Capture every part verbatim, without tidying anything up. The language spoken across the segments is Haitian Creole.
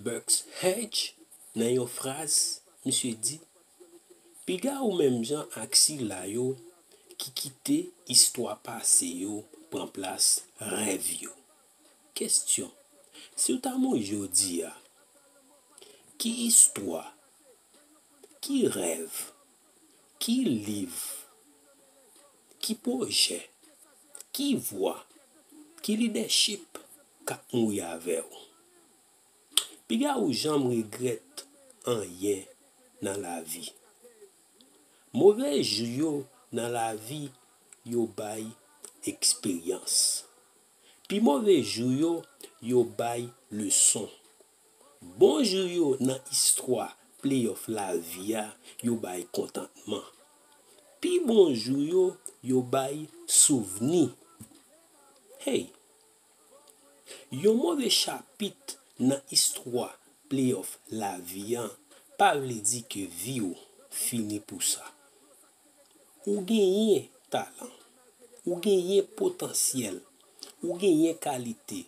Buck Hedges, nan yon fraz, misye di, piga ou menm jan ak sila yo ki kite istwa pase yo pran plas rèv yo. Kesyon, si w ta mouri jodi a, ki istwa, ki rèv, ki liv, ki pwojè, ki vwa, ki lidèchip k ap mouri avè w? Piga ou janm regrèt anyen nan lavi. Move jou yo nan lavi yo bay eksperyans. Pi move jou yo, yo bay leson. Bon jou yo nan istwa pleyòf lavi a, yo bay kontantman. Pi bon jou yo, yo bay souvni. Hey! Yon move chapit nan istwa pleyòf lavi an pa vle di ke vi w fini pou sa. Ou genyen talan, ou genyen potansyèl, ou genyen kalite,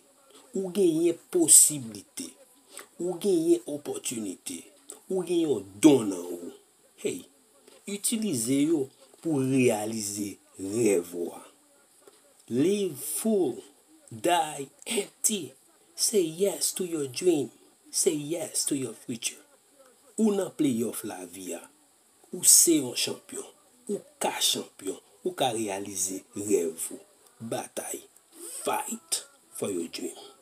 ou genyen posiblite, ou genyen opòtinite, ou gen yon don nan ou. Hey, itilize yo pou reyalize rèv ou a. Live full, die empty. Say yes to your dream. Say yes to your future. Ou nan pleyòf lavi a. Ou se yon chanpyon. Ou ka chanpyon. Ou ka reyalize rèv ou. Batay. Fight for your dream.